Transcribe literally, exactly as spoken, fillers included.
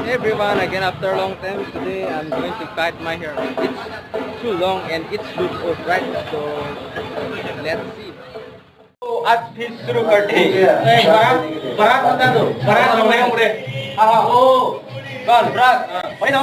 Everyone, again after a long time, today I'm going to cut my hair. It's too long and it's look old, right? So let's see. तो आज फिर शुरू करते हैं। ए, बारात, बारात बता दो, बारात हमरे, हमरे। हाँ, हाँ, ओ, कल, बारात, हाँ, भाई ना।